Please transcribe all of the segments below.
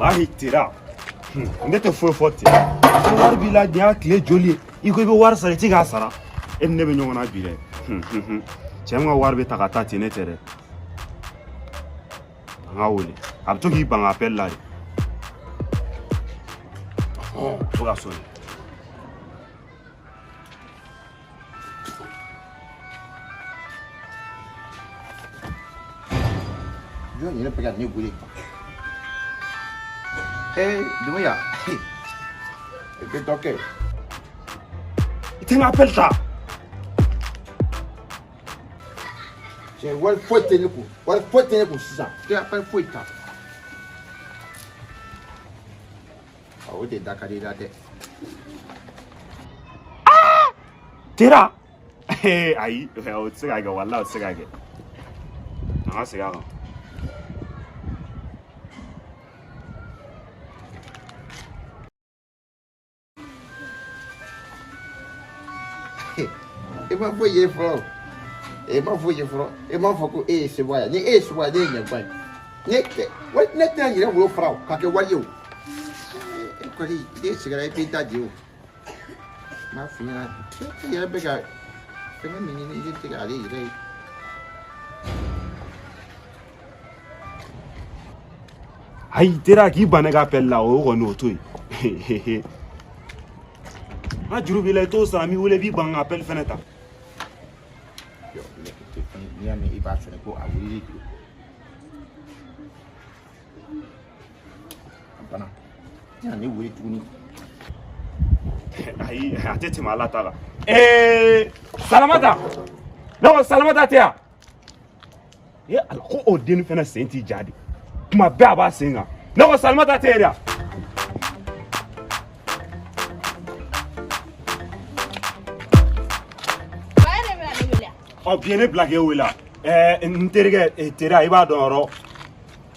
Walahi tera, ne tɛ foyi fɔ tera. Ko wari b'i la, nin y'a tile joli ye i ko i bɛ wari sara, i ti k'a sara. E ni ne bɛ ɲɔgɔn na bi dɛ. Cɛ min ka wari bɛ ta ka taa ten, ne tɛ dɛ. An k'a wele, a bɛ to k'i ban appel la de. Ɔhɔn, fo ka sɔnni. Jɔn yɛrɛ bɛ ka ne wele? Ee, Dumuya, i bɛ dɔ kɛ. I tɛ n ka appel ta. Cɛ, wari foyi tɛ ne kun, wari foyi tɛ ne kun sisan. I tɛ appel foyi ta. O de da ka di i la dɛ. Tera, ayi, o tɛ se ka kɛ, walahi o tɛ se ka kɛ. An ka segin a kan. I ma foyi ye fɔlɔ, e ma foyi ye fɔlɔ. E m'a fɔ ko e ye sebaaya ye. Ni e ye sebaaya ye, ne ye ɲɛguwa ye. Ne tɛ wari, ne tɛna n yɛrɛ wolo fara o k'a kɛ wari ye o. E kɔni, ne sigira, i b'i da di o. N b'a f'i ɲɛna, e yɛrɛ bɛ ka fɛngɛ min ɲini, i tɛ ale yɛrɛ ye. Ayi tera, k'i ban ne ka appel la, o kɔni o to yen. N ka juru b'i la, i t'o sara, n b'i wele, i b'i ban n ka appel fɛnɛ ta. Jɔ, n'i y'a mɛn i b'a sɔrɔ ko a wulili don. A banna, i tɛna ne wele tuguni. Ayi, a tɛ tɛmɛ ala ta kan. Salamata, ne ko Salamata tɛ yan. E ala, ko o dennin fɛnɛ sen t'i ja de, tuma bɛɛ a b'a sen kan. Ne ko Salamata tɛ yen dɛ. Ɔ bi ye ne bila k'e wele wa? N terikɛ tera, i b'a dɔn yɔrɔ.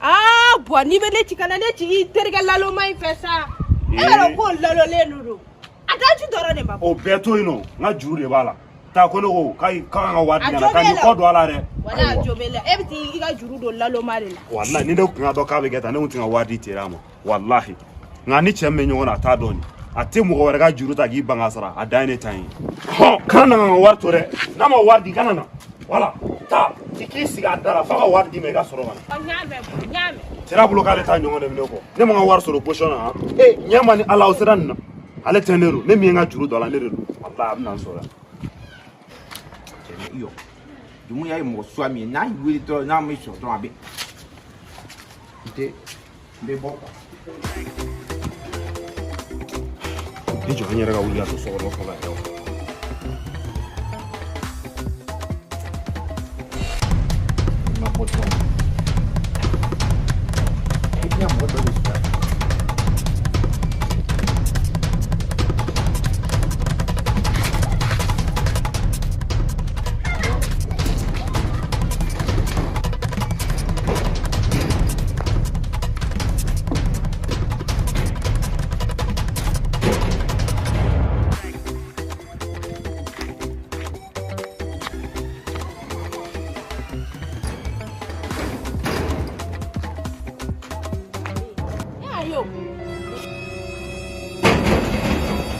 Aa bɔn, n'i bɛ ne ci, kana ne ci i terikɛ laloma in fɛ sa. E b'a dɔn ko lalolen de don, a daji dɔrɔn de ma bɔ. O bɛɛ to yen nɔ, n ka juru de b'a la. Taa ko ne ko k'a kan ka wari di A yan, ka n'i kɔ don a la dɛ. Wala a jo b'e la, e bɛ t'i ka juru don laloma de la. Walahi, ni ne tun y'a dɔn k'a bɛ kɛ tan, ne tun tɛ n ka wari di tera ma, walahi. Nka ni cɛ min bɛ ɲɔgɔn na, a t'a dɔn nin. A tɛ mɔgɔ wɛrɛ ka juru ta k'i ban ka sara, a dan ye ne ta ye. Hɔn, kana na n ka wari to dɛ. N'a ma wari di, kana na. Wala taa i k'i sigi a da la f'a ka wari d'i ma, i ka sɔrɔ ka na. Ɔ, n y'a mɛn, bɔn, n y'a mɛn. Tera bolo k'ale t'a ɲɔgɔn de minɛ kɔ. Ne ma n ka wari sɔrɔ position na han. E ɲɛ ma ni ala, o sera nin na. Ale tɛ, ne don. Ne min ye n ka juru don a la, ne de don. Walahi, a bɛ na n sɔrɔ yan. Cɛ, i jɔ. Dumuya ye mɔgɔ suguya min ye, n'a y'i wele dɔrɔn, n'a m'i sɔrɔ dɔrɔn, a bɛ n tɛ, n bɛ bɔ quoi. I jɔ, an yɛrɛ ka wuli ka to so kɔnɔ fɔlɔ yɛrɛ. I ma bɔ dɔrɔn, i bɛna mɔgɔ dɔ de sɔrɔ. E ayi o.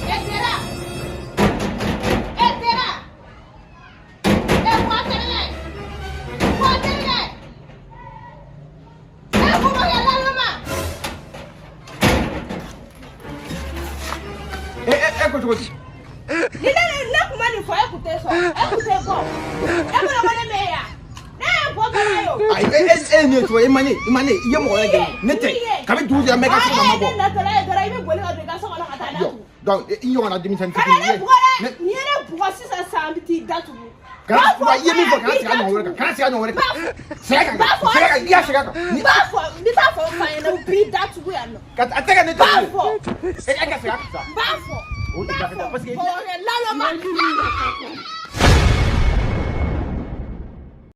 E Tera! E Tera! E bɔ terikɛ! Bɔ terikɛ! E bubakɛ laloma! E e e ko cogo di? Ni ne ne kun ma nin fɔ, e kun tɛ sɔn, e kun tɛ bɔ. E bolo ko ne m'e ye wa? Ne ye bɔ kɛra ye o. Ayi, e e e ye ne ye cogo, e ma ne, i ma ne, i ye mɔgɔ wɛrɛ gɛn, ne tɛ. Kabi dugu jɛra, n bɛ ka so kɔnɔ, n ma bɔ. E ne natɔla ye dɔrɔn, i bɛ boli ka don i ka so kɔnɔ ka taa Jɔ, datugu. donc i ɲɔgɔnna denmisɛnnin Kana fitinin. ne bugɔ dɛ! Ne N'i ye ne bugɔ sisan sisan, an bɛ t'i datugu. Kana, wa i ye min fɔ, kana segin a ɲɔgɔn wɛrɛ kan, kana segin a ɲɔgɔn wɛrɛ kan. Segin a kan, segin a kan, i y'a segin a kan. N b'a fɔ, n bɛ taa fɔ n fa ɲɛna, u b'i datugu yan nɔ. Ka a tɛ ka ne N b'a datugu. fɔ. E e ka segin a kan sa. N b'a fɔ. O de ka kan, parce que Bɔgɔkɛ laloma.